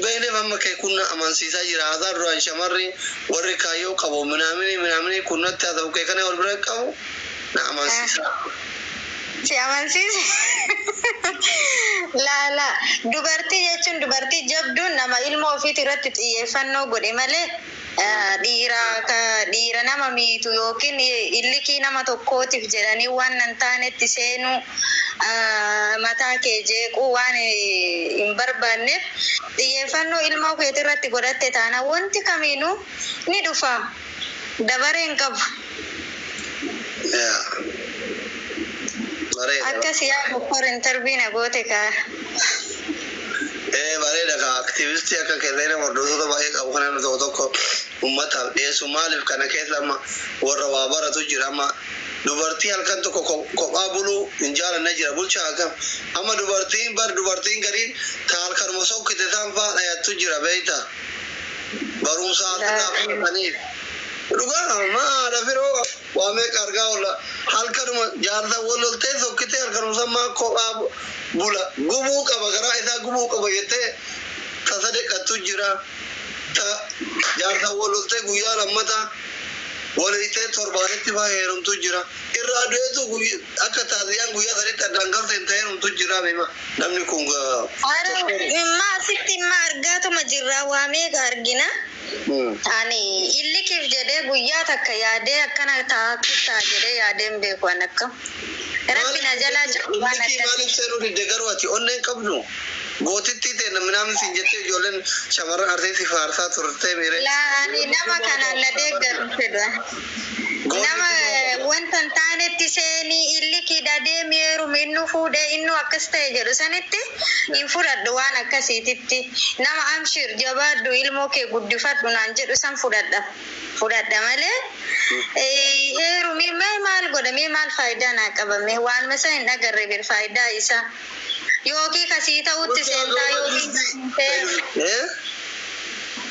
Beekneef amma kee kun na amansiisaa jira. Haasaa duraan shamarri warri kaayyoo qabu minaamini minaamini kun natti haasa'u kee kana wal bira qabu na amansiisaa. Si amansiise? Laa laa, dubartii jechuun dubartii jabduun nama ilmoo ofiiti irratti xiyyeeffannoo godhe malee dhiira ka dhiira nama miitu yookiin illikii nama tokkootif jedhanii waan nan taanetti seenuu, mataa kee jeequu waan hin barbaanneef xiyyeeffannoo ilmoo keeti irratti godhatte taanaan wanti kamiinuu ni dhufa, dabaree hin qabu. Yaa. Bareeda. Akkas yaa doktor, interview na goote kaa. Ee, bareeda kaa. Aktiivistii akka keessanii nama hordoftoota baay'ee qabu kana namni tokko tokko uummataaf dhiyeessu. Maaliif kana keessa amma warra waa baratu jira. Amma dubartii halkan tokko kophaa buluu hin jaalanne jira. Bulchaa akkam amma dubartiin bar dubartiin gariin ta halkanuma sokkite san faa dhayattu jira, beeyta, barumsa asirraa fudhataniif. Dhugaa maadha firoo, waa meeqa argaa oolla. Halkanuma jaarsa wal loltee sokkitee halkanuma san maa kophaa bula, gubuu qaba, garaa isaa gubuu qaba jettee tasa deqqattu jira. Ta jaarsa wal loltee guyyaa lammata waliitee torbaanitti faa heerumtu jira. Irraa du'eetu akka taaziyaan guyyaa sadiitti addaan galte hin ta'e heerumtu jira. Beema namni kun Ara imma asitti imma argaatuma jirra, waa meeqa argina. Ani illikiif jedhee guyyaa takka yaadee akkana ta'a, akkas ta'a jedhee yaadee hin beeku an akkam. Rabbi na jalaa jiru waan Illikii akkasii. Maaliif seenuu didde garuu? Ati onneen qabdu gootittii ta'e namni siin jettee ijoolleen shamarran artiistii faarsaa turtee miire. Laa, ani nama kanaan na deeggaru fedha. Nama wanta hin taanetti seenii illikiidha deemi heerumi, innu fuudhee, innu akkas ta'e jedhu sanitti hin fudhadhu waan akkasiititti. Nama amshir jabaadhu, ilmoo kee guddifadhu naan jedhu san fudhadha. Fudhadha malee heerumi mee maal godha, mee maal faayidaa naa qabame? Waanuma isa hin agarre bir faayidaa isaa. Yookiin kasii ta'utti seentaa yookiin kasii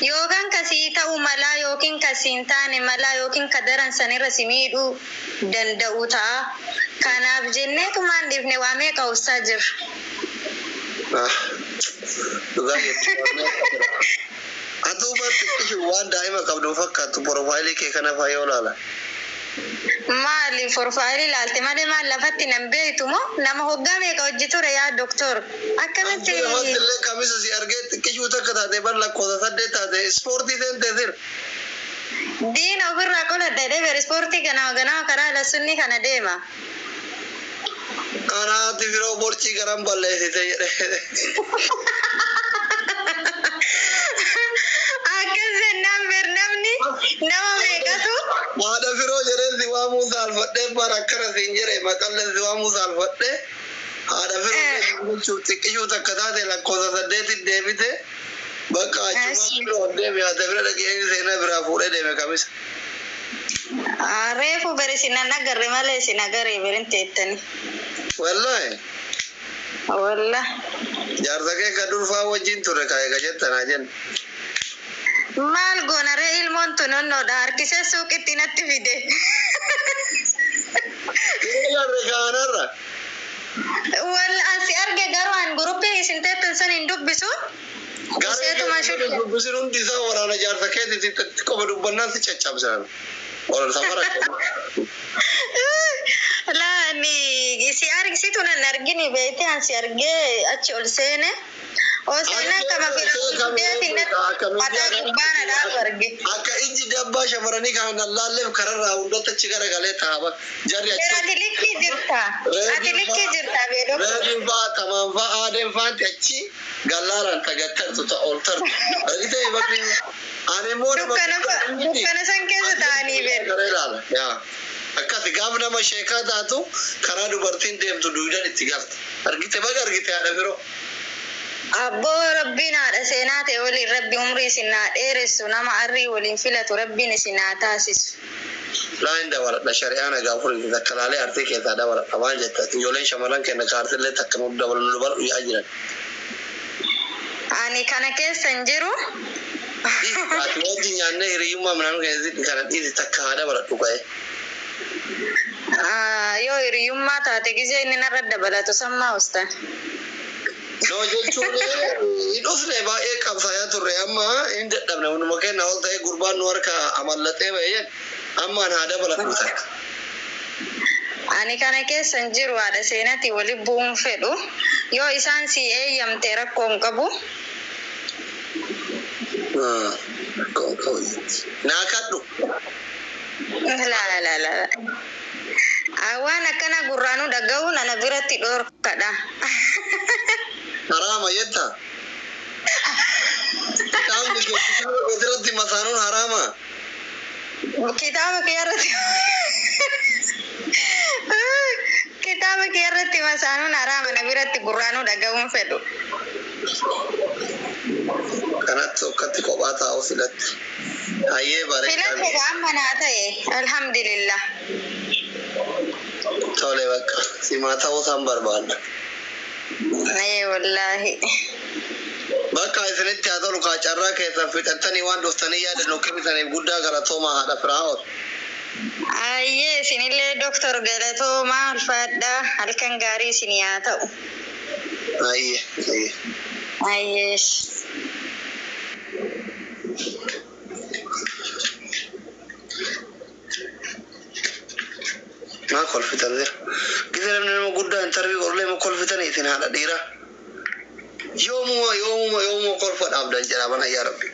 yookaan kasii ta'uu malaa yookiin kasii hin taane malaa yookiin ka daran sanirra si miidhuu danda'u ta'a. Kanaaf jenneetumaan dhiifne, waa meeqa obsaa jirra. Dhugaa jechuudha. Atuu bar xiqqishu waan daa'ima qabdu fakkaattu profile kee kana faa yoo ilaala. Maali, profile ilaalte malee maal lafatti nan beektu moo? Nama hoggaa meeqa hojii ture yaa doktor? Akkanatti. Lafatti illee kamisa si argee xiqqishuu takka taate bar, lakkoofsa 8 taate, ispoortii seentee sir. Diina ofirraa qoladha jedhee ber ispoortii ganama ganama karaa lasunni kana deema. Anaati firoo borcii garan balleessite jedhe. Akkas jennaan ber namni nama meeqatu. Haadha firoo jedhee si waamuu saalfadhee bara akkana siin jedhe, maqallee si waamuu saalfadhee haadha firoo bulchuuf xiqqishuu takka taate lakkoofsa 8tti deebite, bakka achumaa firoo deeme, haadha bira dhaqee seenaa biraa fuudhee deeme kamisa. Reefu beri isin nan agarre malee isin agaree berin teettani. Wallaahi. Wallah. Jaarsa kee ka durfaa wajjin ture kaa'e ka jettanaa jenna. Maal goona ree, ilmoon tun onnoodha harkisee suuqitti natti fide. Agarre kaanarra. Wal asi arge garuu an guruppii isin teettan san hin dubbisu. Useetuma shulle. Dubbisin, hundi isaa waraana jaarsa keetitti qofa dubbannaan si caccabsan. Waraana safara. Laa, ni si argisitu nan argini beekte, an si argee achi ol seene. Ol seenaan kama fideetiin natti mataa gubbaana dhaabu arge. Akka ijji dabbaa shamarranii kan laalleef kararraa hundatti achi garagalee taaba. Jarri achi. Ati likkii jirta. Ati likkii jirta bee doktor. Reediin fa'aa, tamaan fa'aa, aadeen fa'aatti achi gallaalaan tagattartu ta ol tartu. Argitee bakki ani immoo nama Dukkana san keessa taa'anii bee. Garee ilaala. Yaa. Akkasi gaaf nama sheekaa taatu karaa dubartiin deemtu duudan itti galta. Argite, baga argite haadha biroo. Abboo, rabbiin haadha seenaa ta'e waliin rabbi umrii isin haa dheeressu, nama arrii waliin filatu rabbiin isin haa taasisu. Laa, hin dabaladha, shari'aa nagaa furii takka laalee artii keessaa dabaladha. Maal jetta? Ijoolleen shamarran kenna kaartillee takka nuuf dabalu, nu dabalu yaa jiran. Ani kana keessa hin jiru. Ati wajjin nyaannee hiriyyummaa minaan keessatti kana dhiisi, takka haa dabaladhu ka'e. Yoo hiriyyummaa taate gisee inni narra dabalatu sammaa ustan. No jechuun hin dhufne, baay'ee qabsaayaa turre, amma hin dadhabne. Hunduma kenna ol ta'e gurbaan nu harka amallatee ba'ee ammaan haa dabaladhu takka. Ani kana keessa hin jiru, haadha seenati wali bu'uun fedhu. Yoo isaan si eeyyamte rakkoo hin qabu. Naa kadhu. La la la. Waan akkana gurraanuu dhaga'uun ana biratti dhoorkadha. Haraama jetta. Kitaabni kee kitaaba keetirratti masaanuun haraama. Kitaaba kiyyarratti masaanuun haraama, na biratti gurraanuu dhaga'uun fedhu. Kanatti akkatti kophaa taa'u filatti. Hayyee, bareedaa. Filadhu amma naa ta'e, alhamdulillah. Tole, bakka simaa ta'uu isaan barbaadna. Ee wallaahi. Bakka isinitti haa tolu kaa, carraa keessan fixattanii waan dhuftanii yaada nu kennitaniif guddaa galatoomaa, haadha Firaa'ol. Ayyee, isinillee Doktor galatoomaa, ulfaadhaa, halkan gaarii isinii haa ta'u. Hayyee hayyee. Ayyees. Maa kolfitan jira? Gisa namni nama guddaa interview godhulee ma kolfitan isin haadha dhiiraa? Yoomuma yoomuma yoomuma kolfa dhaabdan jedha mana, yaa Rabbi.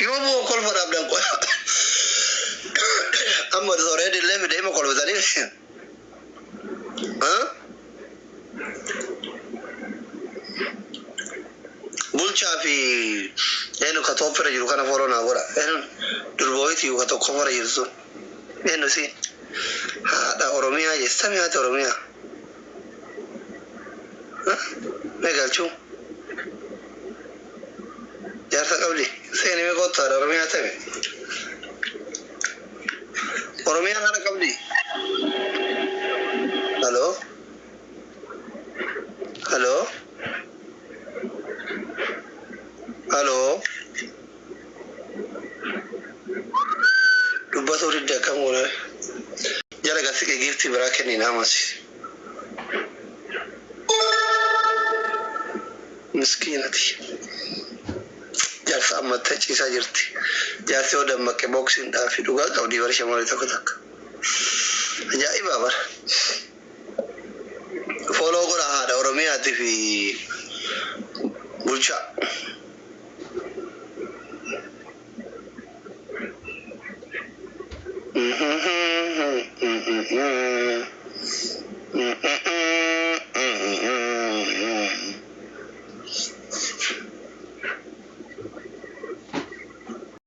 Yoomuma kolfa dhaabdan qola. Amma soree dillee fidee ma kolfitanii? Bulchaa fi eenyu ka tooppira jiru kana follow naa godha. Eenyu durbooyitii ka tokkoffara jirtu sun. Eenyu siin? Haadha Oromiyaa jettami, haati Oromiyaa. Mee galchuu? Jaarsa qabdi. Seeni mee kottu, haadha Oromiyaa ta'e. Oromiyaan haadha qabdi. Haloo? Haloo? Haloo? Dubbatuu didde, akkam goona? Jala gasiqee giiftii biraa kennin amas. Miskiinati. Jaarsa ammattee ciisaa jirti. Jaarsi yoo dammaqe booksiin dhaafi dhugaa qabdi bara shamarri tokko takka. Ajaa'iba bara. Follow godha haadha Oromiyaatii fi bulchaa.